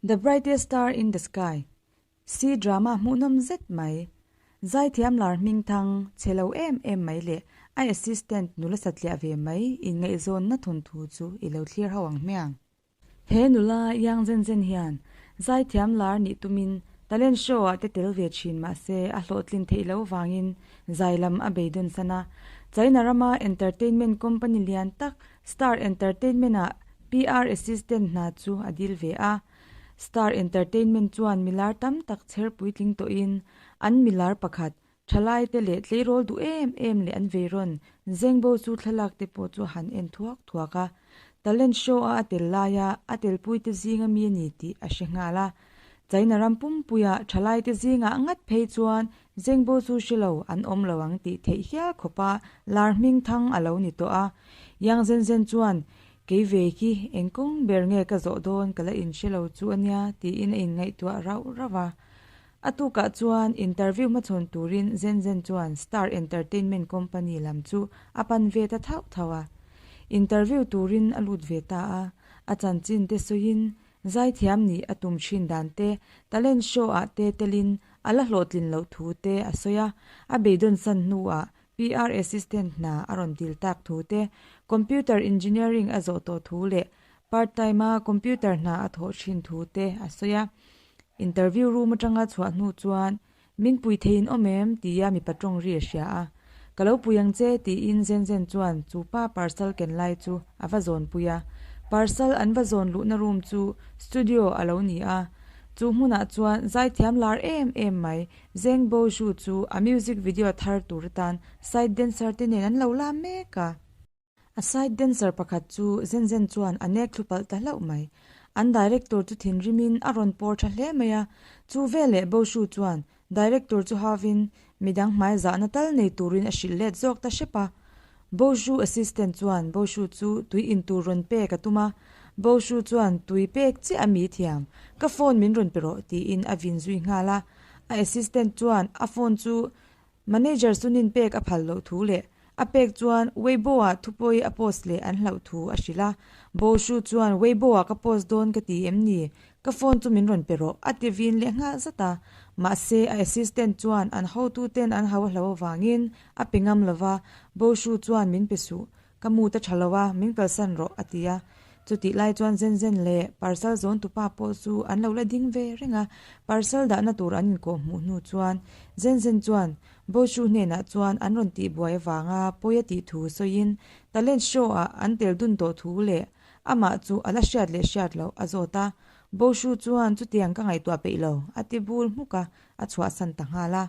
The Brightest Star in the Sky, C-drama hmuhnawm zet mai. Zaithiam lar hmingthang, chhe lo em em mai leh a assistant nula satliah ve mai inngaihzawnna thawnthu chu i lo thlir ho ang hmiang. He nula Yang Zhen Zhen hian zaithiam lar nih tumin talent show ah te tel ve thin mahse a hlawhtlin theih loh vangin zai lam a beidawn san a. China rama entertainment company lian tak Star Entertainment ah PR assistant hna chu a dil ve a. Star Entertainment chuan milar tam tak chher puitling tawhin an milar pakhat Thalaite leh tleirawl duh em em leh an veirawn Zengbo chu thlalak te pawh chu a han en thuak thuak a. Talent show a a tel laia a telpuite zinga mi a ni tih a hre nghal a. China ram pumpuia thalaite zingah ngat phei chuan Zengbo chu hre lo an awm lo ang tih theih hial khawpa lar hming thang a lo ni tawh a. Yang Zhen Zhen chuan Kei ve hi eng kawng ber nge ka zawh dawn ka la inhre lo chu a nia tiin a inngaihtuah rauh rauh a. A tukah chuan interview hmachhawn turin Zhen Zhen chuan Star Entertainment Company lam chu a pan ve ta thauh thauh a. Interview turin a lut ve ta a, a chanchin te sawiin zaithiam nih a tum thin dan te, talent show ah te telin a la hlawhtlin loh thu te a sawi a, a beidawn san hnuah PR assistant hna a rawn dil tak thu te, computer engineering a zawh tawh thu leh part time a computer hna a thawh thin thu te a sawi a. Interview room atanga chhuah hnu chuan, Min pui theiin awm em? tia mipa tawng ri a hria a. Ka lo pui ang che, tiin Zen Zen chuan chu pa parcel ken lai chu a va zawn pui a. Parcel an va zawn luhna room chu studio a lo ni a. Chu hmunah chuan zaithiam lar em em mai Zeng Bo Zhu chu a music video thar tur atan side dancer te nen an lo la mek a. A side dancer pakhat chu Zen Zen chuan a nek thlu palh ta hlauh mai. An director chu thinrimin a rawn pawr tha hle mai a, chu veleh Boshu chuan director chu havin midang hmai zahna tal nei turin a hrilh let zawk ta hrep a. Boshu assistant chuan Boshu chu tui in tur rawn pek a tum a, Boshu chuan tui pek chiah a mi thiam, ka phone min rawn pe rawh tiin a vin zui nghal a. A assistant chuan a phone chu Manager Sunin pek a phal loh thu leh a pek chuan Weibo-ah thupawi a post leh an hlauh thu a hrilh a. Bo Shu chuan Weibo-ah ka post dawn ka ti em ni? Ka phone chu min rawn pe rawh a ti vin leh nghal zat a. Mahse a assistant chuan an hotuten an hau a hlo avangin a pe ngam lo va, Bo Shu chuan min pe suh Ka mu ta tha lo a, min kalsan rawh, a ti a. Chutih lai chuan Zen Zen leh parcel zawntupa pawh chu an lo la ding ve reng a. Parcel dahna tur an inkawh hmuh hnu chuan Zen Zen chuan Boshu hnenah chuan an rawn tihbuai avanga pawi a tih thu sawiin talent show ah an tel dun tawh thu leh amah chu a la hriat leh hriat loh a zawt a. Boshu chuan chutiang ka ngaihtuah peih lo, a ti bul hmuk a, a chhuahsan ta nghal a.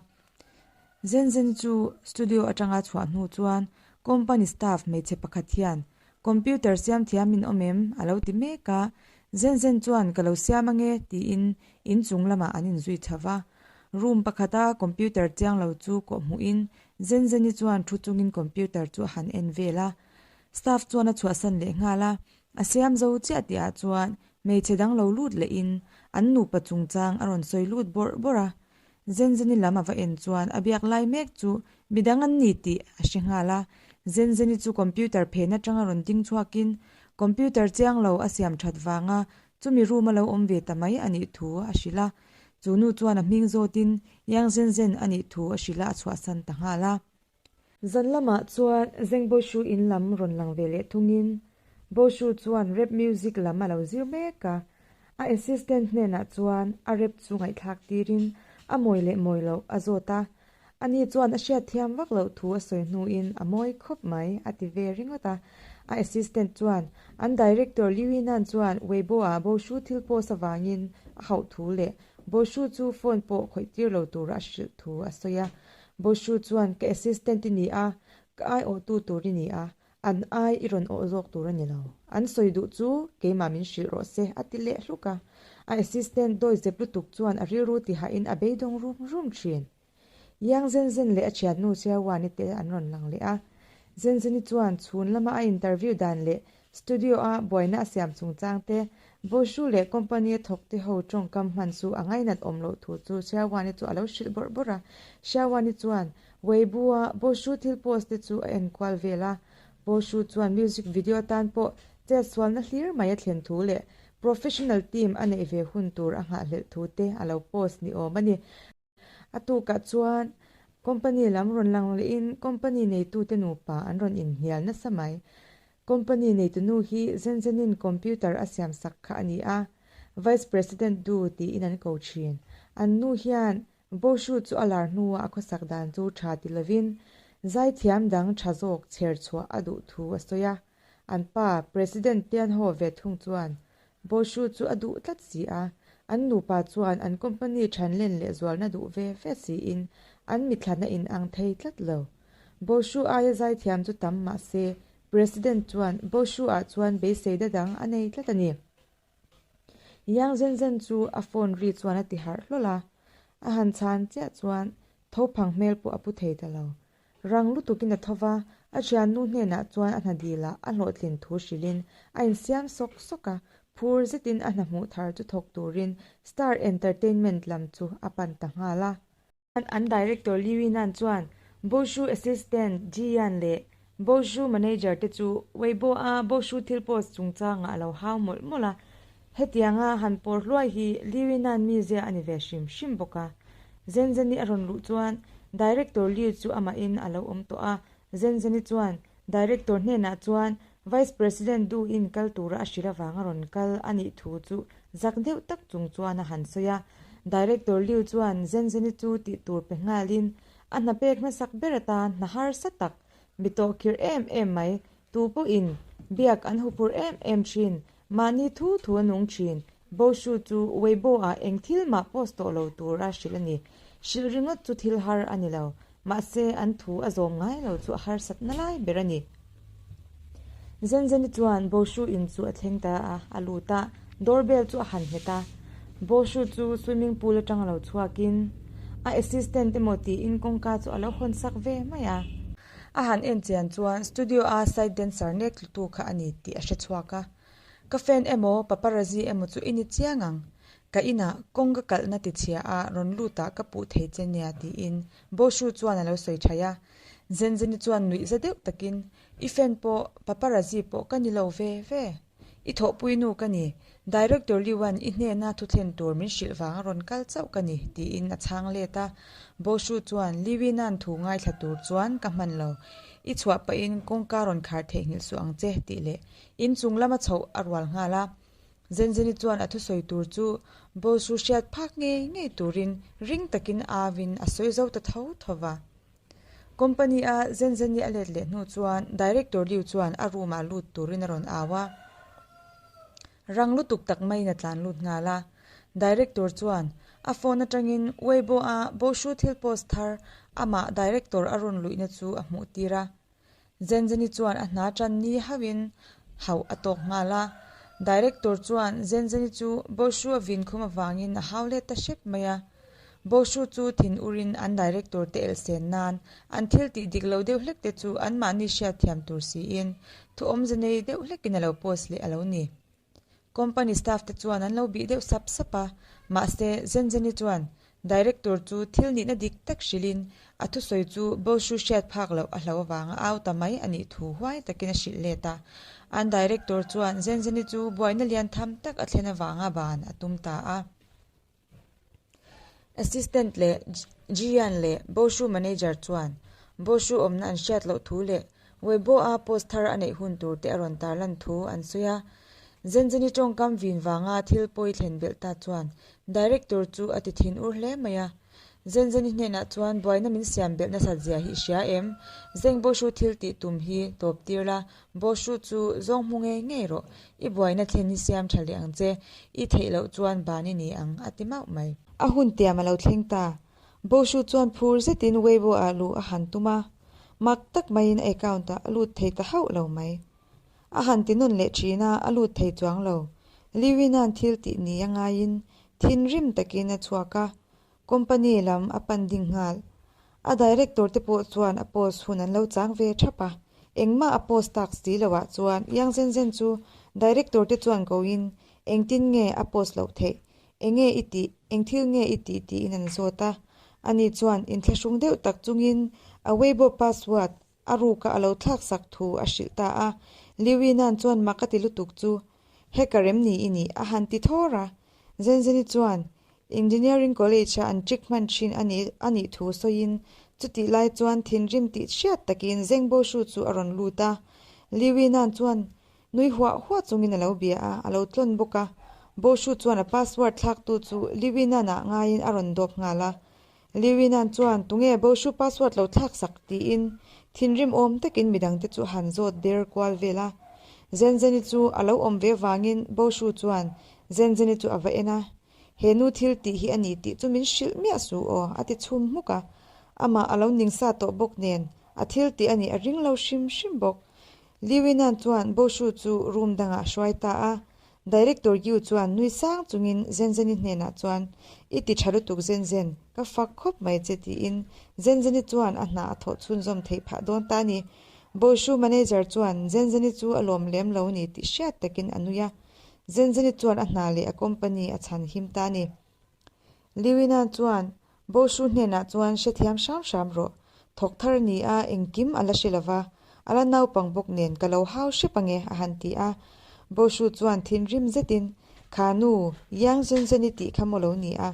Zen Zen chu studio atanga chhuah hnu chuan company staff hmeichhe pakhat hian computer siam thiam in awm em a lo ti mek a, Zen Zen chuan ka lo siam ange tiin inchung lamah an inzui chho va. Room pakhata computer chiang lo chu kawhhmuhin Zen Zen-i chuan thu chungin computer chu a han en vel a. Staff chuan a chhuahsan leh nghal a, a siam zo chiah tihah chuan hmeichhe dang lo lut lehin an nupa chungchang a rawn sawi lut bawrh bawrh a. Zenzeni lam a va en chuan a biak lai mek chu midang an ni tih a hre nghal a. Zenzeni chu computer phen atanga rawn ding chhuakin computer chiang lo a siam that vanga chumi room a lo awm ve ta mai a nih thu a hrilh a. Chu nu chuan a hming zawtin Yang Zhenzen a nih thu a hrilh a a chhuahsan ta nghal a. Zan lamah chuan Zeng Boshu in lam rawn lang ve leh thungin Boshu chuan rap music lam a lo zir mek a, a assistant hnenah chuan a rap chu ngaihthlak tirin a mawi leh mawi loh a zawt a, ani chuan a hriat thiam vak loh thu a sawi hnuin a mawi khawp mai a ti ve ringawt a, a assistant chuan an director Liu Yinan chuan Weibo-ah Boshu thil post avangin a hauh thu leh Boshu chu phone pawh khawih tir lo tura a hrilh thu a sawi a. Boshu chuan, Ka assistant i ni a, ka ai awhtu tur i ni a, an ai i rawn awh zawk tur a ni lo. An sawi duh chu keimah min hrilh rawh se, a ti leh hluk a. A assistant dawi zep lutuk chuan a rilru tihahin a beidawng rum rum thin. Yang Zen Zen leh a thiannu Xiaowani te an rawn lang leh a. Zen Zeni chuan chhun lama a interview dan leh Studio-a buaina a siam chungchang te, Boshu leh company-a thawk te ho tawngkam hman chu a ngainat awm loh thu chu Xiaowani chu a lo hrilh bawrh bawrh a. Xiaowani chuan Weibo-a Boshu thil post te chu a enkual vel a. Boshu chuan music video atan pawh chetsualna hlir mai a thlen thu leh Professional team a neih ve hun tur a nghahhlelh thu te a lo post ni awm a ni. A tukah chuan company lam rawn lang lehin company neitute nupa an rawn inhnial nasa mai. Company neitunu hi Zenzenin computer a siamsak kha a ni a, Vice President Du tiin an ko thin. An nu hian Boshu chu a lar hnuah a khawsak dan chu tha ti lovin zaithiam dang tha zawk chher chhuah a duh thu a sawi a. An pa, President Tianho ve thung chuan Boshu chu a duh tlat si a, an nupa chuan an company thanlen leh zualna duh ve ve siin an mithlana in ang thei tlat lo. Boshu aia zaithiam chu tam mah se, President chuan Boshu-ah chuan beisei da dang a nei tlat a ni. Yang Zhen Zhen chu a phone ri chuan a ti harh hlawl a, a han chhan chiah chuan thophang hmel pawh a pu thei ta lo. Rang lutukin a tho va, a thiannu hnenah chuan a hna dilah a hlawhtlin thu hrilhin a insiam sawk sawk a, phur zetin a hna hmuh thar chu thawk turin Star Entertainment lam chu a pan ta nghal a. An director Liu Yinan chuan Boshu assistant Ji Yan leh Boshu manager te chu Weibo-a Boshu thil post chungchangah a lo hau mawlh mawlh a, hetianga han pawr hluai hi Liu Yinan mizia a ni ve hrim hrim bawk a. Zenzeni a rawn luh chuan Director Liu chu amahin a lo awm tawh a, Zenzeni chuan Director hnenah chuan Vice President duhin kal tura a hrilh avanga rawn kal a nih thu chu zak deuh tak chung chuan a han sawi a. Director Liu chuan Zenzeni chu tih tur pe nghalin a hna pek hmasak ber atan hna harsa tak mi tawh khirh em em mai tu pawhin biak an huphurh em em thin Mahni thu thu a nung thin. Boshu chu Weibo-ah eng thil mah post tawh lo tur a hrilh a ni. Hrilh ringawt chu thil har a ni lo. Mahse, an thu a zawm ngai lo chu a harsatna lai ber a ni. Zenzeni chuan Boshu in chu a thleng ta a, a lut a, doorbell chu a han nghet a. Boshu chu swimming pool atang a lo chhuakin a assistant emaw tiin kawngka chu a lo hawn sak ve mai a. A han en chian chuan studio-a side dancer nek tlutu kha a ni tih a hre chhuak a. Ka fan emaw paparazzi emaw chu i ni chiang ang. Ka inah kawng ka kalhna ti chhia a rawn lut ah ka puh thei che nia tiin Boshu chuan a lo sawi thaih a. Zenzeni chuan nuih za deuh takin I fan pawh paparazzi pawh ka ni lo ve ve. I thawhpui nu ka ni. Director Liuan i hnena thuthlen tur min hrilh vanga rawn kal chauh ka ni, tiin a chhang let a. Boshu chuan Liuinan thu ngaithla tur chuan ka hman lo. I chhuah pahin kawngka rawn khar theihnghilh suh ang che, tih leh inchung lama chhoh a rual nghal a. Zenzeni chuan a thusawi tur chu Boshu hriat phak ngei ngei turin ring takin auin a sawi zo ta tho tho va. Company-a Zenzeni a let leh hnu chuan Director Liu chuan a room-ah lut turin a rawn au a. Rang lutuk tak maiin a tlan lut nghal a. Director chuan a phone atangin Weibo-a Boshu thil post thar amah Director a rawn luihna chu a hmuh tir a. Zenzeni chuan a hna tan ni hauhin hauh a tawk nghal a. Director chuan Zenzeni chu Boshu a vin khum avangin a hau let ta hrep mai a. Boshu chu thin urin an director te elhsen nan an thil tih dik lo deuh hlek te chu anmahni hriatthiam tur siin thu awmze nei deuh hlekin a lo post leh a lo ni. Company staff te chuan an lo bih deuh sap sap a, mahse Zenzeni chuan Director chu thil nihna dik tak hrilhin a thusawi chu Boshu hriat phak loh a hlo avanga au ta mai a nih thu huai takin a hrilh let a. An Director chuan Zenzeni chu buaina lian tham tak a thlen avanga ban a tum ta a. Assistant leh Jian leh Boshu manager chuan Boshu awmna an hriat loh thu leh Weibo-a post thar a neih hun tur te a rawn tarlan thu an sawi a. Zenzeni tawngkam vin vanga thil pawi thlen belh ta chuan Director chu a ti thin ur hle mai a. Zenzeni hnenah chuan buaina min siam belh nasat zia hi i hria em? Zeng Boshu thil tih tum hi tawp tir la, Boshu chu zawng hmu ngei ngei rawh, i buaina thlen hi siam tha leh ang che, i theih loh chuan ban i ni ang, a ti mauh mai. A hun tiam a lo thleng ta. Boshu chuan phur zetin Weibo-ah luh a han tum a, mak tak maiin a account-ah a lut thei ta hauh lo mai. A han ti nawn leh thin a, a lut thei chuang lo. Liwina'n thil tih ni a ngaiin thinrim takin a chhuak a, Company lam a pan ding nghal. A director te pawh chuan a post hun an lo chang ve thap a, engmah a post tak si lo ah chuan Yang Zen Zen chu director te chuan koin engtin nge a post loh theih, enge i tih, eng thil nge i tih tiin an zawt a. Ani chuan inthlahrung deuh tak chungin a Weibo password a ruka a lo thlak sak thu a hrilh ta a. Liu Yinan chuan mak a ti lutuk chu. Hacker em ni i nih? a han ti thawr a. Zenzeni chuan Engineering College-a an trick hman thin a nih a nih thu sawiin chutih lai chuan thinrim tih hriat takin Zeng Boshu chu a rawn lut a. Liwi Nan chuan nui huah huah chungin a lo bia a, a lo tlawn bawk a. Boshu chuan a password thlaktu chu Liwi Nan-ah ngaiin a rawn dawp nghal a. Liwi Nan chuan tunge Boshu password lo thlak sak tiin thinrim awm takin midangte chu a han zawt der kual vel a. Zenzeni chu a lo awm ve vangin Boshu chuan Zenzeni chu a va en a, He nu thil tih hi a ni tih chu min hrilh miah suh aw, a ti chhum hmuk a. Amah a lo ning sa tawh bawk nen a thil tih a nih a ring lo hrim hrim bawk. Liwinan chuan Boshu chu room dangah a hruai ta a. Director Yu chuan nui sang chungin Zenzeni hnenah chuan, I ti tha lutuk Zenzen, ka fak khawp mai che tiin Zenzeni chuan a hna a thawh chhunzawm theih phah dawn ta a ni. Boshu manager chuan Zenzeni chu a lawm lem lo ni tih hriat takin a nui a. Zenzeni chuan a hna leh a company a chhan him ta a ni. Liwina chuan Boshu hnenah chuan hrethiam hram hram rawh. Thawk thar ni a, engkim a la hre lova, a la naupang bawk nen ka lo hau hrep ange a han ti a. Boshu chuan thinrim zetin, Kha nu, Yang Zenzeni tih kha maw lo ni a?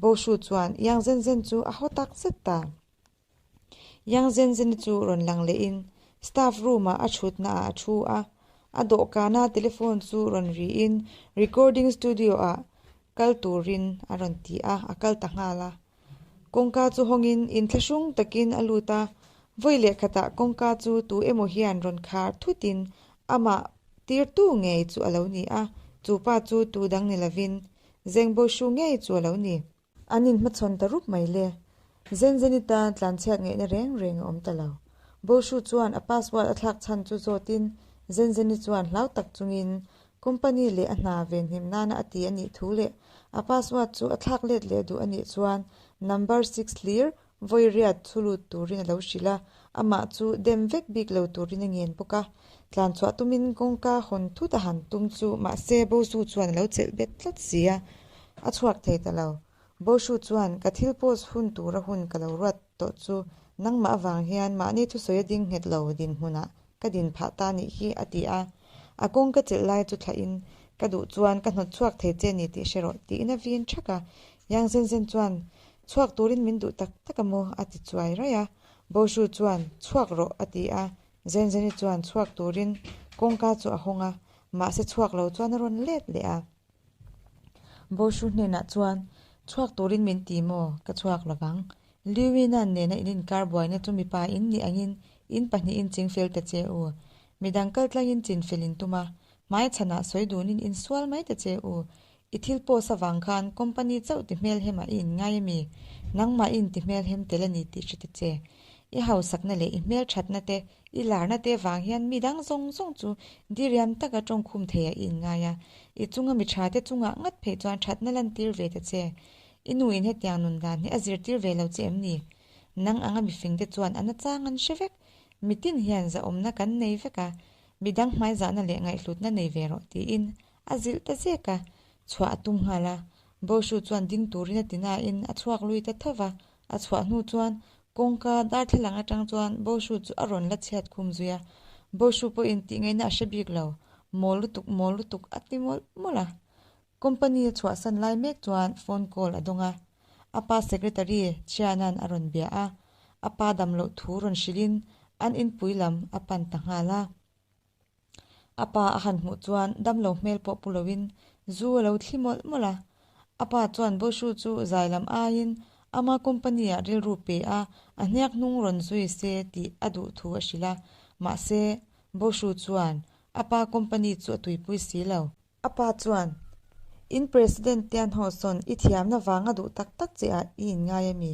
Boshu chuan Yang Zenzen chu a haw tak zet ta. Yang Zenzeni chu rawn lang lehin staff room-ah a thutnaah a thu a, a dawhkana telephone chu rawn riin recording studio-ah kal turin a rawn ti a, a kal ta nghal a. Kawngka chu hawngin inthlahrung takin a lut a, vawi leh khatah kawngka chu tu emaw hian rawn khar thutin amah tirtu ngei chu a lo ni a, chu pa chu tu dang ni lovin Zengbohru ngei chu a lo ni. An inhmachhawn ta rup mai le. Zenzeni tan tlanchhiat ngaihna reng reng a awm ta lo. Boshu chuan a password a thlak chhan chu zawtin Zenzeni chuan hlau tak chungin company leh a hna venhim nana a ti a nih thu leh a password chu a thlak let leh duh a nih chuan number six hlir vawi riat chhu lut turin a lo hrilh a, amah chu dem vek bik lo turin a ngen bawk a. Tlanchhuah tumin kawngka hawn thut a han tum chu mahse Bosu chuan a lo chelh bet tlat si a, a chhuak thei ta lo. Bosu chuan ka thil post hun tura hun ka lo ruat tawh chu nangmah avang hian mahni thusawi a ding nghet lo dinhmunah ka din phah ta nih hi a ti a. A kawngka chelh lai chu thlahin ka duh chuan ka hnawt chhuak thei che ni tih hre rawh tiin a vin thak a. Yang Zen Zen chuan Chhuak turin min duh tak tak a maw? a ti chuai raih a. Boshu chuan Chhuak rawh a ti a. Zenzeni chuan chhuak turin kawngka chu a hawng a, mahse chhuak lo chuan a rawn let leh a. Boshu hnenah chuan Chhuak turin min ti maw? Ka chhuak lovang. Liuina nena in inkar buaina chu mipa in nih angin in pahnihin chingfel ta che u. Midang kaltlangin chinfel in tum a, hmaichhanah sawi dunin insual mai ta che u. I thil post avang khan company chauh ti hmelhemah i inngai ami? Nangmah i inti hmelhem tel a ni tih hre ta che. I hausakna leh i hmelthatna te, i larna te vang hian mi dang zawng zawng chu diriam taka tawngkhum theiah i inngai a. I chunga mi tha te chungah ngat phei chuan thatna lantir ve ta che. I nu in hetiang nun dan hi a zirtir ve lo che em ni? Nang anga mifing te chuan a nachang an hre vek. Mitin hian zahawmna kan nei vek a, midang hmaizahna leh ngaihhlutna nei ve rawh tiin a zilh ta zek a, chhuah a tum nghal a. Boshu chuan ding turin a ti nain a chhuak lui ta tho va, a chhuah hnu chuan kawngka darthlalang atang chuan Boshu chu a rawn la chhiat khum zui a. Boshu pawhin tih ngaihna a hre bik lo, mawl lutuk mawl lutuk a ti mawlh mawlh a. Company a chhuahsan lai mek chuan phone call a dawng a, a pa secretary Thiana'n a rawn bia a, a pa dam loh thu rawn hrilhin an inpui lam a pan ta nghal a. A pa a han hmuh chuan damlo hmel pawh pu loin zu a lo thli mawlh mawlh a. A pa chuan Boshu chu zai lam aiin ama company ah rilru pe a, a hniak hnung rawn zui se tih a duh thu a hrilh a. Mahse, Boshu chuan a pa company chu a tuipui si lo. A pa chuan, In President Tian Ho sawn i thiamna vanga duh tak tak che ah i inngai a mi?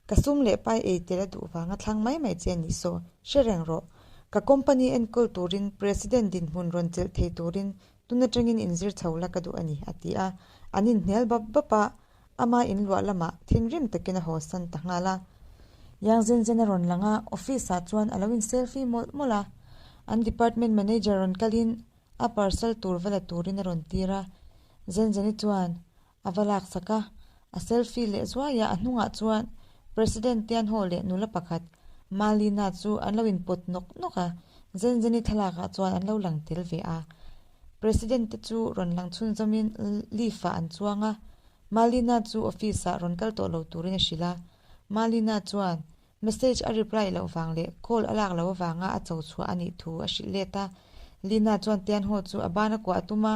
Ka sum leh pai ei tel a duh vanga thlang mai mai che a nih saw, hre reng rawh. Ka company enkawl turin President dinhmun rawn chelh thei turin tun atangin inzir chho la ka duh a ni, a ti a. An inhnial bap bap a, ama inluah lamah thinrim takin a haw san ta nghal a. Yang Zen Zen a rawn lang a, office ah chuan a lo in selfie mawlh mawlh a. An department manager rawn kalin A parcel tur va la turin a rawn tir a, Zenzeni chuan a va laksak a, a selfie leh zuai a, a hnungah chuan President Tianho leh nula pakhat Malina chu an lo inpawt nawk nawk a, Zenzeni thlalakah chuan an lo lang tel ve a. President te chu rawn lang chhunzawmin lift-ah an chuang a, Malina chu office-ah rawn kal tawh lo turin a hrilh a. Malina chuan message a reply loh vang leh call a lak loh avanga a cho chhuah a nih thu a hrilh let a. Lina chuan Tianho chu a ban a kuah a tum a,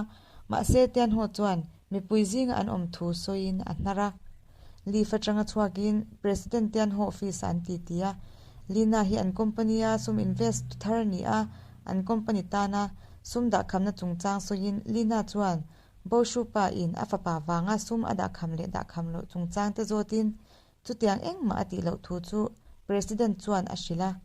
mahse Tianho chuan mipui zinga an awm thu sawiin a hnar a. Lift atanga chhuakin President Tianho office-ah an titi a. Lina hi an company-a sum invest tu thar a ni a, an company tana sum dahkhamna chungchang sawiin Lina chuan Boshu pa in a fapa vanga sum a dahkham leh dahkham loh chungchang te zawtin chutiang engmah a tih loh thu chu President chuan a hrilh a.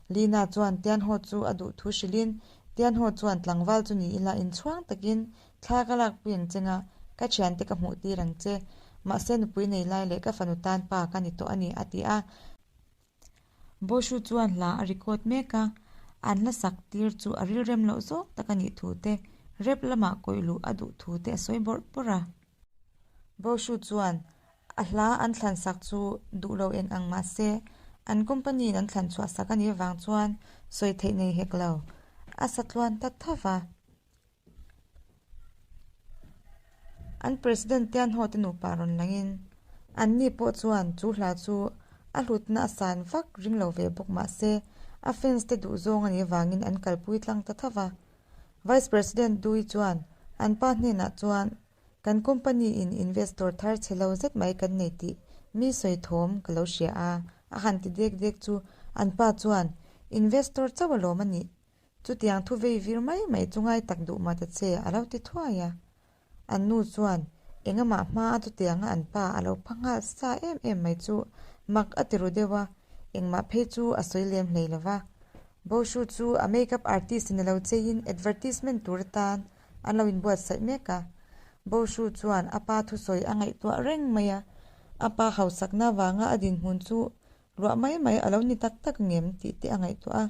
Lina chuan Tianho chu a duh thu hrilhin Tianho chuan tlangval chu ni ila inchhuang takin thla ka lakpui ang che nga, ka thiante ka hmuh tir ang che. Mahse nupui nei lai leh ka fanu tan pa ka ni tawh a ni a ti a. Boshu chuan hla a record mek a, an hla sak tir chu a rilrem loh zawk tak a nih thu te, rap lamah kawih luh a duh thu te a sawi bawrh bawrh a. Boshu chuan a hla an thlan sak chu duh lo eng ang mah se, an company in an thlan chhuah sak a nih avang chuan sawi theih nei hek lo, a sa tluan ta tho va. An President Tianho te nupa rawn langin anni pawh chuan chu hla chu a hlutna a san vak ring lo ve bawk mah se a fans te duhzawng a nih avangin an kalpui tlang ta tho va. Vice President Dui chuan an pa hnenah chuan kan company in investor thar chhe lo zet mai kan nei tih mi sawi thawm ka lo hria a, a han ti dek dek chu an pa chuan investor chauh alawm a nih Chutiang thu vei vir mai mai chu ngai tak duh mah ta che, a lo ti thuai a. An nu chuan engamah hma a chutianga an pa a lo pha nghal sa em em mai chu mak a ti ru deuh a, engmah phei chu a sawi lem hlei lo va. Boshu chu a makeup artist in a lo cheiin advertisement tur atan an lo inbuatsaih mek a. Boshu chuan a pa thusawi a ngaihtuah reng mai a, a pa hausakna vanga a dinhmun chu Ruah mai mai a lo ni tak tak ngem tih te a ngaihtuah a.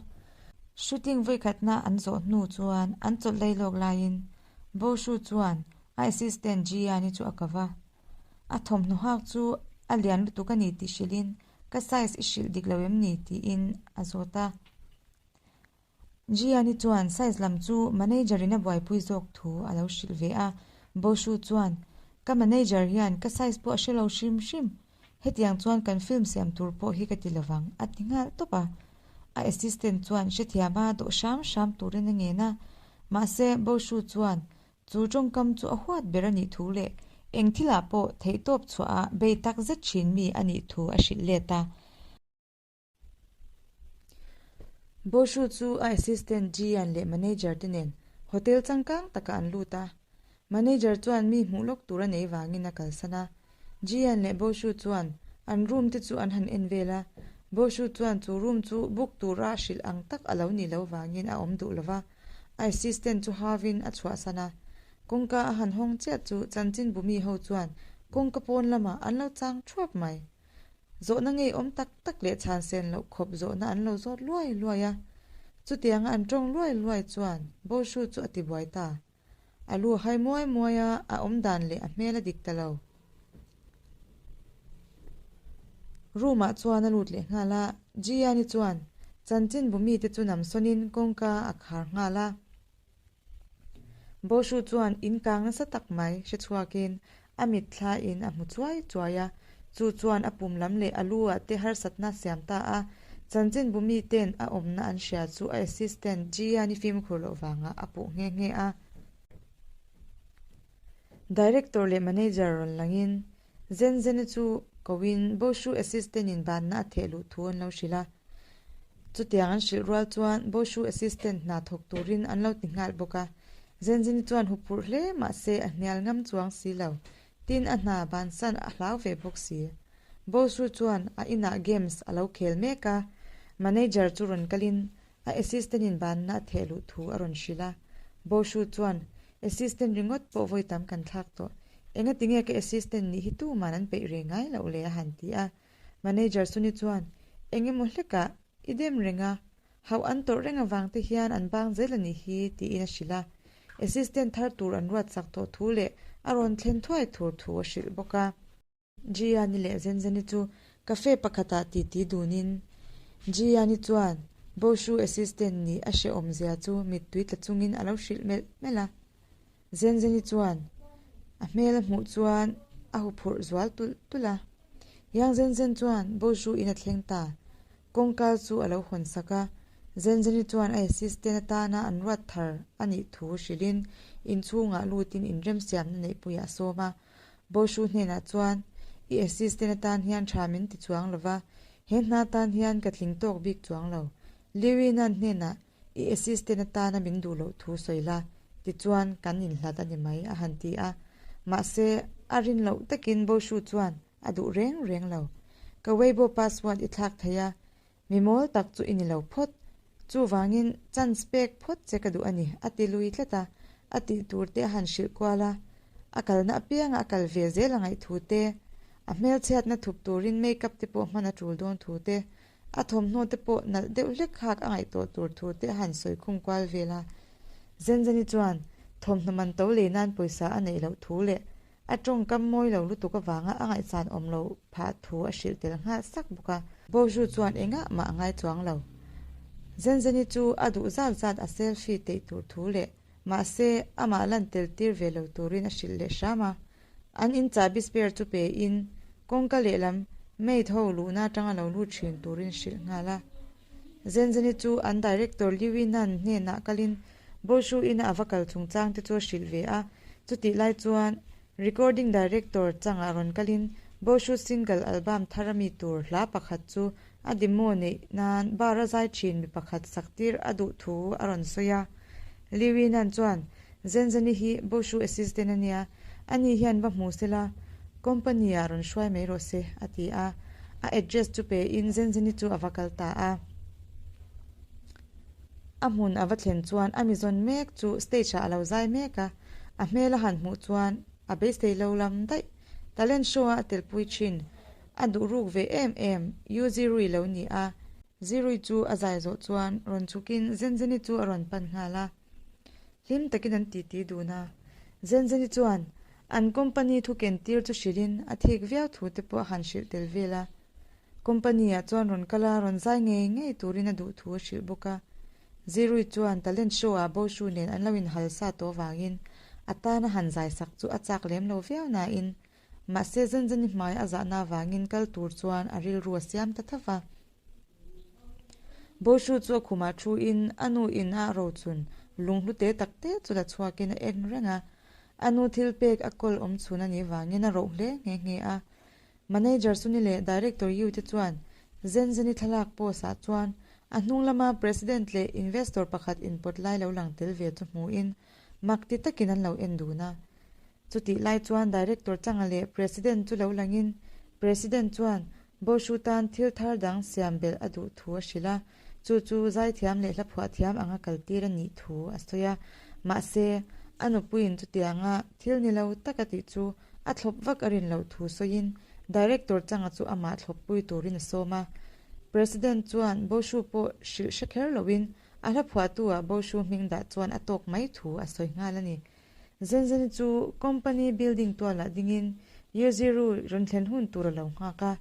Shooting vawikhatna an zawh hnu chuan an chawlh lei lawk laiin Boshu chuan a assistant Gianni chu a ko va. A thawmhnaw hak chu a lian lutuk a ni tih hrilhin ka size i hrilh dik lo em ni tiin a zawt a. Gianni chuan size lam chu manager in a buaipui zawk thu a lo hrilh ve a, Boshu chuan, Ka manager hian ka size pawh a hre lo hrim hrim, hetiang chuan kan film siam tur pawh hi ka ti lovang a ti nghal tawp a. A assistant chuan hrethiam a dawh hram hram turin a ngen a, mahse Boshu chuan chu tawngkam chu a huat ber a nih thu leh eng thilah pawh theihtawp chhuah a bei tak zet thin mi a nih thu a hrilh let a. Boshu chu a assistant Gian leh manager te nen hotel changkang takah an lut a. Manager chuan mi hmuh lawk tur a nei vangin a kalsan a. Gian leh Boshu chuan an room te chu an han en vel a. Boshu chuan chu room chu book tura hrilh ang tak a lo nih loh vangin a awm duh lo va. A assistant chu havin a chhuahsan a. Kawngka a han hawng chiah chu chanchinbu mi ho chuan kawngka pawn lamah an lo chang thuap mai. Zawhna ngei awm tak tak leh chhan sen loh khawp zawhna an lo zawt luai luai a. Chutianga an tawng luai luai chuan Boshu chu a ti buai ta. A lu a hai muai muai a, a awm dan leh a hmel a dik ta lo. Room ah chuan a lut leh nghal a, Gianni chuan chanchinbu mite chu namsawnin kawngka a khar nghal a. Boshu chuan in kang nasa tak mai hre chhuakin a mitthla in a hmu chuai chuai a, chu chuan a pum lam leh a lu ah te harsatna a siam ta a, chanchinbu mi ten a awmna an hria chu a assistant Gianni fimkhur loh vangah a puh nghe nghe a. Director leh manager rawn langin Zenzena chu koin Boshu assistant in banna a theh luh thu an lo hrilh a. Chutiang an hrilh rual chuan Boshu assistant hna thawk turin an lo ti nghal bawk a. Zenzeni chuan huphurh hle mahse a hnial ngam chuang si lo. Tin a hna bansan a hlau ve bawk si. Boshu chuan a inah games a lo khel mek a, manager chu rawn kalin a assistant in banna a theh luh thu a rawn hrilh a. Boshu chuan Assistant ringawt pawh vawi tam kan thlak tawh. Engati nge ka assistant nih hi tuman an peih reng ngai loh le a han ti a. Manager Suni chuan, Eng emaw hlekah i dem reng a, hauh an tawrh reng avang te hian an bang zel a nih hi tiin a hrilh a. Assistant thar tur an ruat chak tawh thu leh a rawn thlen thuai thur thu a hrilh bawk a. Gianni leh Zenzeni chu cafe pakhatah titi dunin Gianni chuan Boshu assistant nih a hrehawm zia chu mittui tla chungin a lo hrilh melh melh a. Zenzeni chuan a hmel a hmuh chuan a huphurh zual tulh tulh a. Yang Zenzen chuan Boshu in a thleng ta. Kawngka chu a lo hawn sak a, Zenzeni chuan a assistant atana an ruat thar a nih thu hrilhin inchhungah lutin inremsiamna neihpuiah a sawm a. Boshu hnenah chuan, I assistant atan hian tha min ti chuang lo va, he hna tan hian ka tling tawk bik chuang lo. Liwinan hnenah I assistant atana min duh loh thu sawi la, tichuan kan inhlat a ni mai, a han ti a. Mahse, a rin loh takin Boshu chuan a duh reng reng lo. Ka Weibo password i thlak thei a, mi mawl tak chu i ni lo phawt. Chuvangin chance pek phawt che ka duh a ni, a ti lui tlat a. A tih tur te a han hrilh kual a, a kalna apianga a kal ve zel a ngaih thu te, a hmelchhiatna thup turin make up te pawh hman a tul dawn thu te, A thawmhnaw te pawh nalh deuh hlek hak a ngaihtuah tur thu te a han sawi khum kual vel a. Zenzeni chuan thawmhnaw man to lei nan pawisa a neih loh thu leh a tawngkam mawi lo lutuk avanga a ngaihsan awm lo phah thu a hrilh tel nghal sak bawk a. Boju chuan engah mah a ngai chuang lo. Zenzeni chu a duh zat zat a selfie teih tur thu leh mahse amah lan tel tir ve lo turin a hrilh leh hram a. An in chahbi spare chu pe in kawngka lehlam maid ho luhna atanga lo lut thin turin hrilh nghal a. Zenzeni chu an director Liu Nan hnenah kalin Boshu ina a va kal chungchang te chu a hrilh ve a, chutih lai chuan recording director changah rawn kalin Boshu single album thar ami tur hla pakhat chu a demo neih nan bar a zai thin mi pakhat sak tir a duh thu a rawn sawi a. Liu Nan chuan Zenzeni hi Boshu assistant a nia, ani hian va hmu sela, company ah rawn hruai mai rawh se, a ti a. A address chu pe in Zenzeni chu a va kal ta a. A hmun a va thlen chuan a mi zawn mek chu stage ah a lo zai mek a, a hmel a han hmuh chuan a beisei lo lam daih. Talent show a a telpui thin, a duh ruk ve em em, U Zirui lo ni a. Zirui chu a zai zawh chuan rawn chhukin Zenzeni chu a rawn pan nghal a. Hlim takin an titi dun a. Zenzeni chuan an company thu ken tir chu hrilhin a thik viau thu te pawh a han hrilh tel vel a. Company ah chuan rawn kal a, rawn zai ngei ngei turin a duh thu a hrilh bawk a. Zirui chuan talent show ah Boshu nen an lo inhal sa tawh vangin a tana han zai sak chu a chak lem lo viau nain mahse Zenzeni hmai a zahna vangin kal tur chuan a rilru a siam ta tho va. Boshu chu a khumah thu in a nu in a rochun lunghlu te tak te chu la chhuak in a en reng a. A nu thil pek a kawl awm chhun a nih vangin a roh hle nghe nghe a. Manager Suni leh Director Yu te chuan Zenzeni thlalak post ah chuan a hnung lama President leh Investor pakhat inpawt lai lo lang tel ve chu hmu in mak ti takin an lo en dun a. Chutih lai chuan Director Changa leh President chu lo langin President chuan Boshu tan thil thar dang siam belh a duh thu a hrilh a, chu chu zaithiam leh hlaphuah thiam anga kaltir a nih thu a sawi a. Mahse, a nupuiin chutianga thil ni lo tak a tih chu a thlawp vak a rin loh thu sawiin Director Changa chu amah thlawppui turin a sawm a. President chuan Boshu pawh hrilh hre kher loin a hlaphuahtu-ah Boshu hming dah chuan a tawk mai thu a sawi nghal a ni. Zenzeni chu company building tualah dingin Yezirui rawn thlen hun tur a lo nghak a.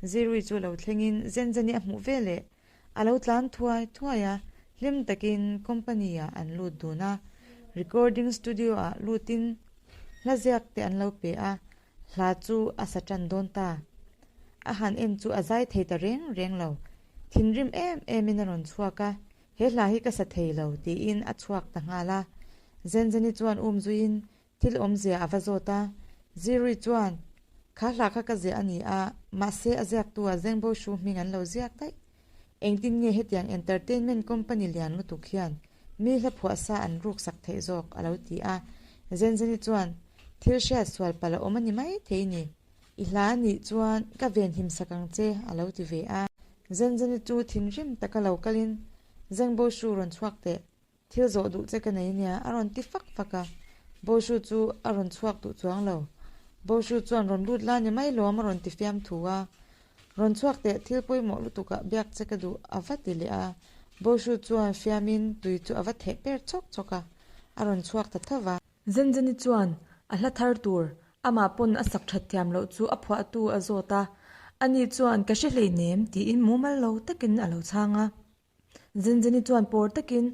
Zirui chu lo thlengin Zenzeni a hmuh veleh a lo tlan thuai thuai a, hlim takin company ah an lut dun a. Recording studio ah lutin hla ziak te an lo pe a, hla chu a sa tan dawn ta. A han en chu a zai thei ta reng reng lo. Thinrim em emin a rawn chhuak a, He hla hi ka sa thei lo, tiin a chhuak ta nghal a. Zenzeni chuan um zuiin thil awmzia a va zawt a. Zirui chuan, Kha hla kha ka ziah a ni a, mahse a ziaktu ah Zengbo Shu hming an lo ziak daih. Engtin nge hetiang entertainment company lian lutuk hian mi hla phuah sa an ruk sak theih zawk? a lo ti a. Zenzeni chuan, Thil hriat sual palh a awm a ni mai thei ni. I hla a nih chuan ka venhim sak ang che, a lo ti ve a. Zenzeni chu thinrim taka lo kalin, Zeng Boshu rawn chhuak teh, thil zawh duh che ka nei nia, a rawn ti fak fak a. Boshu chu a rawn chhuak duh chuang lo. Boshu chuan rawn lut la ni mai lawm a rawn ti fiam thu a. Rawn chhuak teh, thil pawimawh lutukah biak che ka duh, a va ti leh a. Boshu chuan fiamin tui chu a va theh per chawk chawk a, a rawn chhuak ta tho va. Zenzeni chuan a hla thar tur amah pawn a sak that thiam loh chu a phuahtu a zawt a, ani chuan ka hre hleinem tiin mumal lo takin a lo chhang a. Zenzeni chuan pawr takin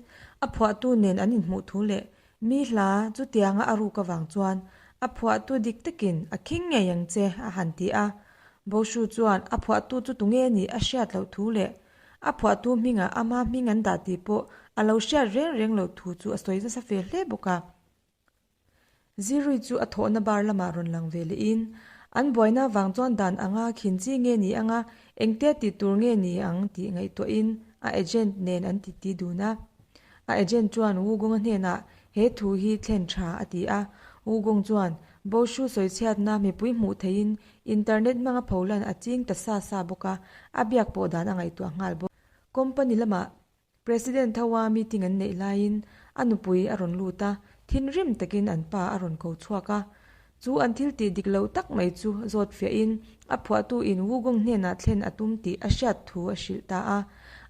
a phuahtu nen an inhmuh thu leh Mi hla chutianga a ruk avang chuan a phuahtu dik takin a khing ngei ang che, a han ti a. Boshu chuan a phuahtu chu tunge nih a hriat loh thu leh a phuahtu hmingah ama hming an dah tih pawh a lo hriat reng reng loh thu chu a sawi nasa fe hle bawk a. Zirui chu a thawhna bar lamah rawn lang ve lehin, an buaina vang chuan dan anga khin chi nge ni anga engtia tih tur nge ni ang tih ngaihtuahin a agent nen an titi dun a. A agent chuan Wugong-a hnenah he thu hi thlen tha a ti a. Wugong chuan Boshu sawichhiatna mipui hmuh theihin internet hmanga pholan a ching ta sa sa bawk a, a biak pawh dan a ngaihtuah nghal bawk. Company lamah President Thawa meeting an neih laiin a nupui a rawn lut a, thinrim takin an pa a rawn ko chhuak a. Chu an thil tih dik loh tak mai chu zawt fiahin a phuahtu in Wugong hnenah thlen a tum tih a hriat thu a hrilh ta a,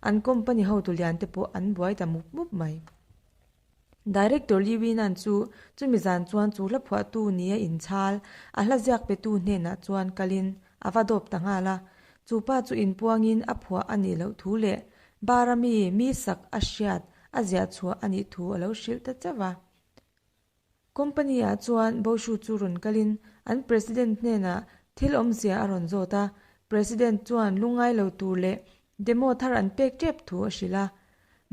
an company hotu lian te pawh an buai ta mup mup mai. Director Li Winan chu chumi zan chuan chu hla phuahtu nia inchhal a hla ziak petu hnenah chuan kalin a va dawp ta nghal a. Chu pa chu inpuangin a phuah a nih loh thu leh bar a mi mi sak a hriat a ziah chhuah a nih thu a lo hrilh ta chauh a. Company ah chuan Boshu chu rawn kalin an President hnenah thil awmzia a rawn zawt a, President chuan lungngai lo tur leh demo thar an pek tep thu a hrilh a.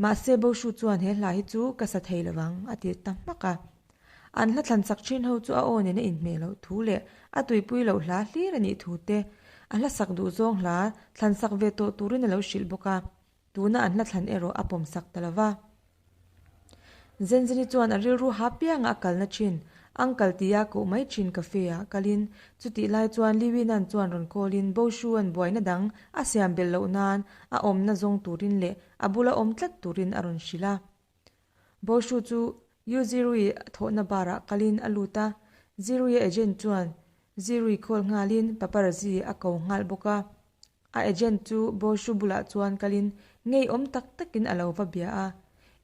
Mahse Boshu chuan he hla hi chu ka sa thei lo vang a ti ta hmak a. An hla thlan sak thin ho chu a aw nen a inhmeh loh thu leh a tuipui loh hla hlir a nih thu te a hla sak duh zawng hla thlan sak ve tawh turin a lo hrilh bawk a. Tuna an hla thlan erawh a pawm sak ta lo va. Zenzeni chuan a rilru ha pianga a kalna thin, Uncle tia koh mai thin cafe ah kalin, chutih lai chuan Liwinan chuan rawn call in Boshu an buaina dang a siam belh loh nan a awmna zawng turin leh a bula awm tlat turin a rawn hrilh a. Boshu chu Yu Zirui thawhna bar ah kalin a lut a, Zirui-a agent chuan Zirui call nghalin paparazzi a ko nghal bawk a. A agent chu Boshu bulah chuan kalin ngeiawm tak takin a lo va bia a,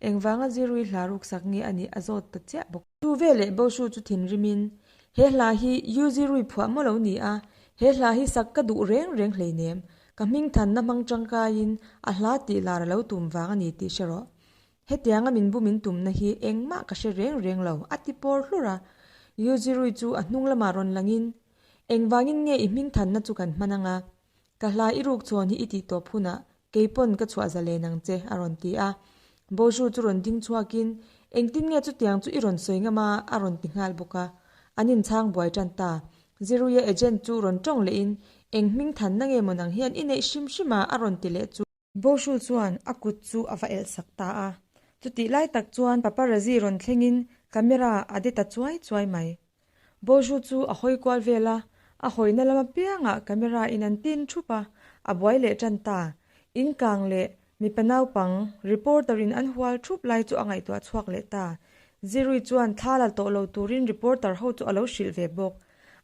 engvanga Zirui hla ruksak nge a nih a zawt ta chiah bawk. Chu veleh Boshu chu thinrimin, He hla hi Yu Zirui phuah maw lo ni a, he hla hi sak ka duh reng reng hleinem, ka hmingthanna hmang tangkaiin a hla tih lar a lo tum vang a ni tih hre rawh. Hetianga min bu min tumna hi engmah ka hre reng reng lo, a ti pawr hlur a. Yu Zirui chu a hnung lamah rawn langin, Engvangin nge i hmingthanna chu kan hman anga? Ka hla i ruk chhawn hi i tih tawp hunah keipawn ka chhuah zalen ang che, a rawn ti a. Boshu chu rawn ding chhuakin, Engtin nge chutiang chu i rawn sawi ngam a? a rawn ti nghal bawk a. An inchhang buai tan ta. Ziruia agent chu rawn tawng lehin, Eng hmingthanna nge maw nang hian i neih hrim hrim a? a rawn ti leh chu. Boshu chuan a kut chu a va elh sak ta a. Chutih lai tak chuan paparazzi rawn thlengin camera a de ta chuai chuai mai. Boshu chu a hawi kual vel a, a hawina lam apiangah camera in an tin thup a, a buai leh tan ta. In kang leh mipa naupang reporter in an hual thup lai chu a ngaihtuah chhuak leh ta. Zirui chuan thla la tawh lo turin reporter ho chu a lo hrilh ve bawk.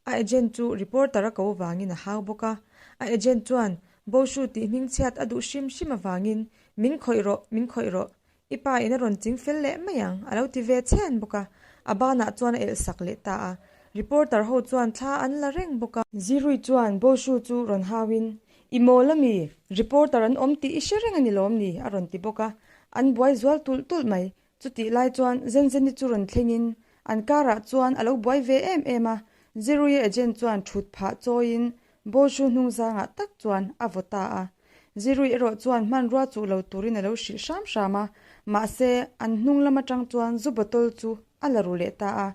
A agent chu reporter a ko vangin a hau bawk a. A agent chuan Boshu tih hmingchhiat a duh hrim hrim avangin, Min khawih rawh, min khawih rawh, i pa in a rawn ching fel leh mai ang, a lo ti ve chhen bawk a, a banah chuan a elh sak leh ta a. Reporter ho chuan thla an la reng bawk a. Zirui chuan Boshu chu rawn hauin, I mawl a mi? Reporter an awm tih i hre reng a ni lawm ni? a rawn ti bawk a. An buai zual tulh tulh mai. Chutih lai chuan Zenzeni chu rawn thlengin an karah chuan a lo buai ve em em a. Zirui agent chuan thut phah chawiin Bawlhru hnungzangah tak chuan a vaw ta a. Zirui erawh chuan hmanrua chuh lo turin a lo hrilh hram hram a, mahse an hnung lam atang chuan zu bottle chu a la ru leh ta a.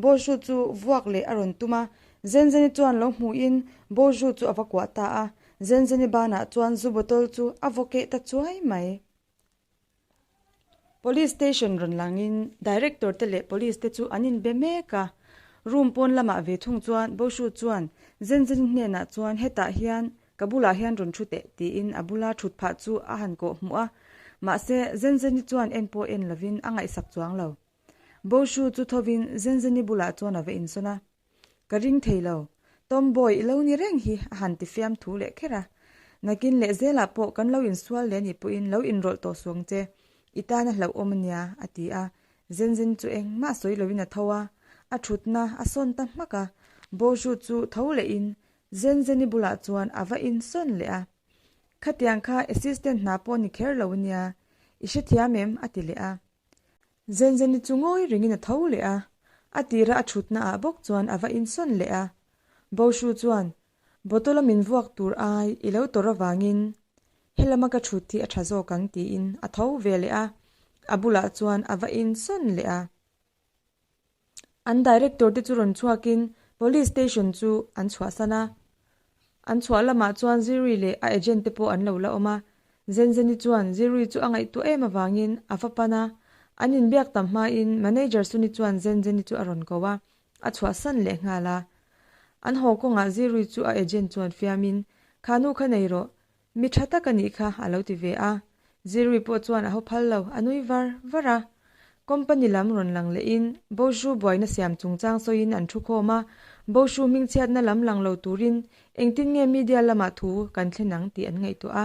Bawlhru chu vuak leh a rawn tum a, Zenzeni chuan lo hmuhin Bawlhru chu a va kuah ta a. Zenzeni banah chuan zu bottle chu a vaw keh ta chuai mai. Police station rawn langin director te leh police te chu an inbe mek a, room pawn lamah ve thung chuan Boshu chuan Zenzeni hnenah chuan hetah hian ka bulah hian rawn thu teh tiin a bula thut phah chu a han kawh hmuh a, mahse Zenzeni chuan en pawh en lovin a ngaihsak chuang lo. Boshu chu thovin Zenzeni bulah chuan a va insawn a. Ka ring thei lo. Tomboy i lo ni reng hi a han ti fiam thu leh kher a. Nakin leh zelah pawh kan lo insual leh anih pawhin lo inrawlh tawh suang che. I tan a hlauhawm a nia, a ti a. Zen Zen chu engmah sawi loin a tho a. A thutna a sawn ta hmak a. Boju chu tho lehin Zen Zen-i bulah chuan a va insawn leh a. Khatiang kha assistant hna pawh ni kher lo a nia. I hrethiam em? a ti leh a. Zenzeni chu ngawi rengin a tho leh a, a tira a thutna ah bawk chuan a va insawn leh a. Boshu chuan, Bottle a min vuak tur ai i lo tawrh avangin helama ka thut hi a tha zawk ang tiin a tho ve leh a, a bulah chuan a va insawn leh a. An director te chu rawn chhuakin police station chu an chhuahsan a. An chhuah lamah chuan Ziri leh a agent te pawh an lo la awm a. Zenzeni chuan Ziri chu a ngaihtuah em avangin a va pan a. An inbiak tam hmain manager Suni chuan Zenzeni chu a rawn ko a, a chhuahsan leh nghal a. An haw kawngah Ziri chu a agent chuan fiamin, Kha nu kha nei rawh, Mi tha tak a nih kha, a lo ti ve a. Zirui pawh chuan a haw phal lo, a nui var var a. Company lam rawn lang lehin Boshu buaina siam chungchang sawiin an thu khawm a, Boshu hmingchhiatna lam lang lo turin engtin nge media lamah thu kan thlen ang tih an ngaihtuah a.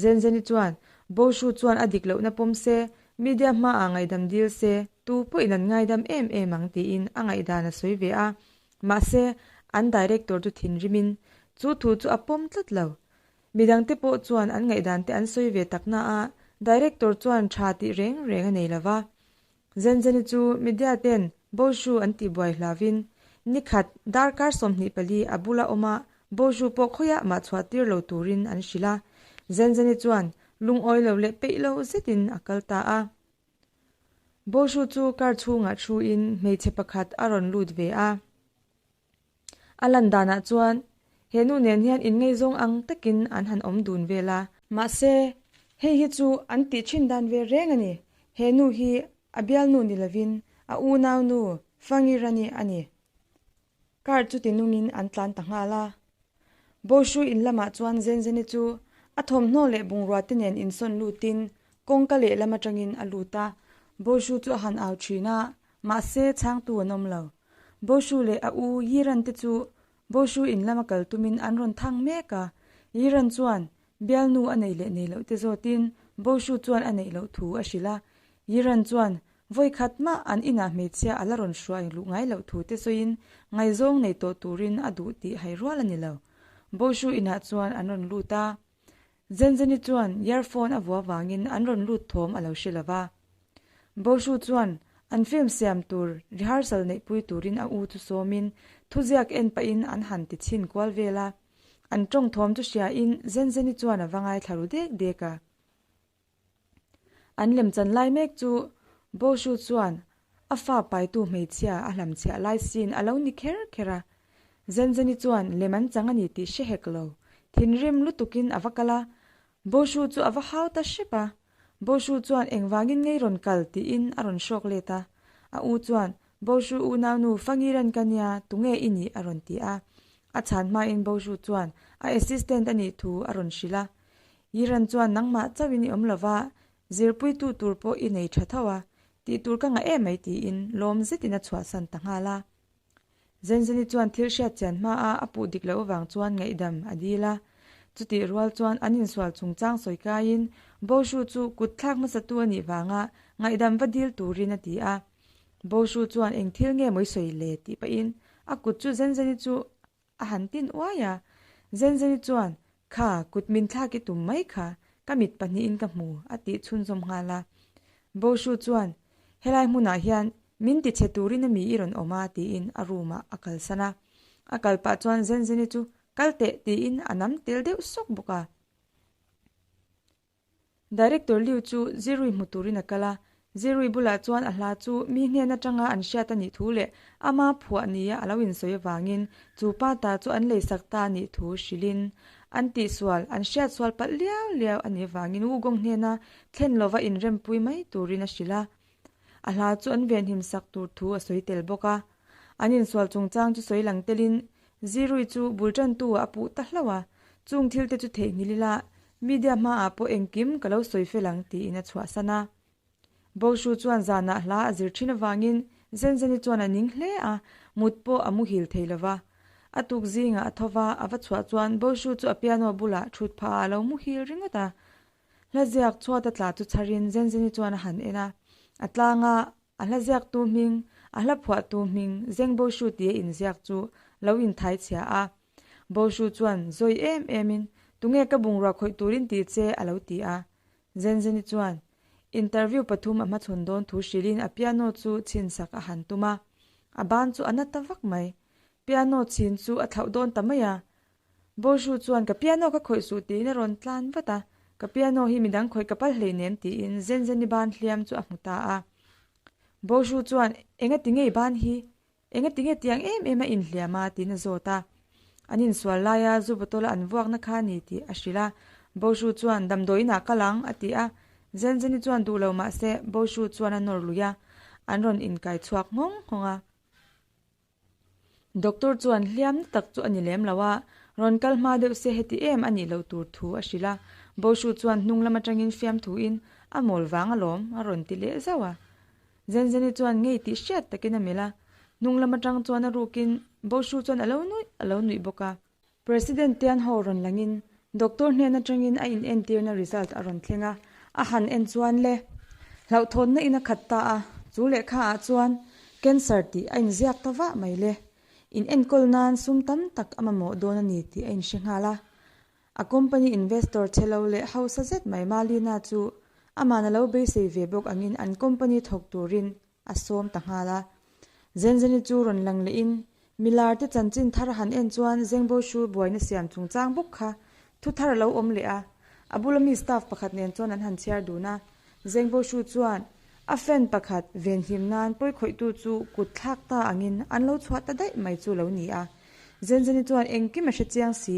Zenzeni chuan Boshu chuan a dik lohna pawm se, media hmaah ngaihdam dil se, tu pawhin an ngaidam em em ang tiin a ngaihdan a sawi ve a. Mahse, an director chu thinrimin chu thu chu a pawm tlat lo. Midangte pawh chuan an ngaihdan te an sawi ve tak na a, Director chuan tha tih reng reng a nei lo va. Zenzeni chu media ten Boshu an tih buai hlavin nikhat darkar 24 a bula awm a, Boshu pawh khawiah mah chhuah tir lo turin an hrilh a. Zenzeni chuan lungawi lo leh peih lo zetin a kal ta a. Boshu chu car chhungah thuin hmeichhe pakhat a rawn lut ve a. A lan danah chuan he nu nen hian inngaihzawng ang takin an han awm dun vel a. Mahse, hei hi chu an tih thin dan ve reng a ni. He nu hi a bialnu ni lovin a unaunu Fangirani a ni. Car chu tinungin an tlan ta nghal a. Boshu in lamah chuan Zenzeni chu a thawmhnaw leh bungrua te nen insawn lutin kawngka lehlam atangin a lut a. Boshu chu a han au thin a, Mahse, chhangtu an awm lo. Boshu leh a u Yiran te chu Boshu in lama kal tumin an rawn thang mek a. Yiran chuan bialnu a neih leh nei loh te zawtin Boshu chuan a neih loh thu a hrilh a. Yiran chuan vawi khat mah an inah hmeichhia a la rawn hruai luh ngai loh thu te sawiin ngaihzawng nei tawh turin a duh tih hai rual a ni lo. Boshu inah chuan an rawn lut a. Zenzeni chuan earphone a vua vangin an rawn lut thawm a lo hre lo va. Boshu chuan an film siam tur rehearsal neihpui turin a u chu sawmin thuziak en pahin an han ti chhin kual vel a. An tawng thawm chu hriain Zenzeni chuan a va ngaithla ru dek dek a. An lemchan lai mek chu Boshu chuan a fa paitu hmeichhia a hlamchhiah lai siin a lo ni kher kher a. Zenzeni chuan lem an chang a ni tih hre hek lo. Thinrim lutukin a va kal a, Boshu chu a va hau ta hrep a. Boshu chuan engvangin ngei rawn kal tiin a rawn hrawk let a. A u chuan, Boshu unaunu Fangiran ka nia, tunge i nih a rawn ti a. A chhan hmain Boshu chuan a assistant a nih thu a rawn hrilh a. Yiran chuan nangmah chauhin i awm lova, zirpuitu tur pawh i nei tha tho a, tih tur ka ngah em mai tiin lawm zetin a chhuahsan ta nghal a. Zenzeni chuan thil hriat chian hmaa a puh dik loh avang chuan ngaihdam a dil a. Chutih rual chuan an insual chungchang sawi kaiin Boshu chu kut thlak hmasatu a nih vanga ngaihdam va dil turin a ti a. Boshu chuan eng thil nge mawi sawi le tih pahin a kut chu Zenzeni chu A han tin uai a, Zenzeni chuan, Kha, kut min thlak i tum mai kha, ka mit pahnihin ka hmu, a tih chhunzawm nghal a. Boshu chuan, Helai hmunah hian min ti chhe turin a mi i rawn awm a, tiin a room-ah a kalsan a. A kal pah chuan Zenzeni chu, Kal teh, tiin a nam tel deuh sawk bawk a. Director Liu chu Zirui hmu turin a kal a, Zirui bulah chuan a hla chu mi hnen atanga an hriat a nih thu leh ama phuah nia a lo insawi avangin chu pa ta chu an leisak ta a nih thu hrilhin an tihsual an hriatsual palh liau liau a nih avangin Wugong hnena thlen lova inrempui mai turin a hrilh a. A hla chu an venhim sak tur thu a sawi tel bawk a. An insual chungchang chu sawi lang telin Zirui chu bul tantu ah a puh ta hlauh a, chung thil te chu theihnghilh ila media hmaah pawh engkim ka lo sawi fel ang tiin a chhuahsan a. Boshu chuan zanah hla a zir thin avangin Zenzeni chuan a ning hle a, mut pawh a muhil thei lo va. A tuk zingah a tho va, a va chhuah chuan Boshu chu a piano bulah thut phahah a lo muhil ringawt a. Hla ziak chhuat a tla chu chharin Zenzeni chuan a han en a, a tlanga a hla ziaktu hming, a hla phuahtu hming Zeng Boshu tia inziak chu lo inthai chhia a. Boshu chuan zawi em emin, Tunge ka bungrua khawih turin ti che? a lo ti a. Zenzeni chuan, Interview pathum a hmachhawn dawn thu hrilhin a piano chu chhinsak a han tum a, a ban chu a na ta vak mai. Piano chhin chu a thlauh dawn ta mai a. Boshu chuan ka piano ka khawih suh tiin a rawn tlan vat a, ka piano hi midang khawih ka pal hleinem tiin Zenzeni ban hliam chu a hmu ta a. Boshu chuan engati ngei ban hi Engati nge tiang em em a inhliam a? tiin a zawt a. An insual laia zu bottle a an vuakna kha a ni tih a hrilh a. Boshu chuan, Damdawiin ah kal ang, a ti a. Zenzeni chuan duh lo mah se, Boshu chuan a nawr lui a. An rawn inkai chhuak nghawng nghawng a. Doctor chuan hliam na tak chu a ni lem lo a, rawn kal hma deuh se heti em a nih loh tur thu a hrilh a. Boshu chuan hnung lam atangin fiamthuin, A mawl vang alawm, a rawn ti leh zauh a. Zenzeni chuan ngei tih hriat takin a melh a, hnung lam atang chuan a rukin Boshu chuan a lo nuih a lo nuih bawk a. President Tianho rawn langin doctor hnen atangin a inentirna result a rawn thleng a, a han en chuan le hlauhthawnna in a khat ta a, chu lehkha ah chuan cancer tih a inziak ta vah mai le, in enkawl nan sum tam tak a mamawh dawn a ni tih a inhre nghal a. A company investor chhe lo leh hausa zet mai Malina chu aman a lo beisei ve bawk angin an company thawk turin a sawm ta nghal a. Zenzeni chu rawn lang lehin milar te chanchin thar a han en chuan Zengbo Shu buaina siam chungchang bawk kha thu thar a lo awm leh a. A bula mi staff pakhat nen chuan an han chhiar dun a. Zengbo Shu chuan a fan pakhat venhim nan pawikhawihtu chu kut thlak ta angin an lo chhuah ta daih mai chu lo ni a. Zenzeni chuan engkim a hre chiang si.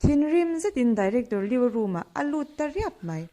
Thinrim zetin Director Liu room-ah a lut ta riap mai.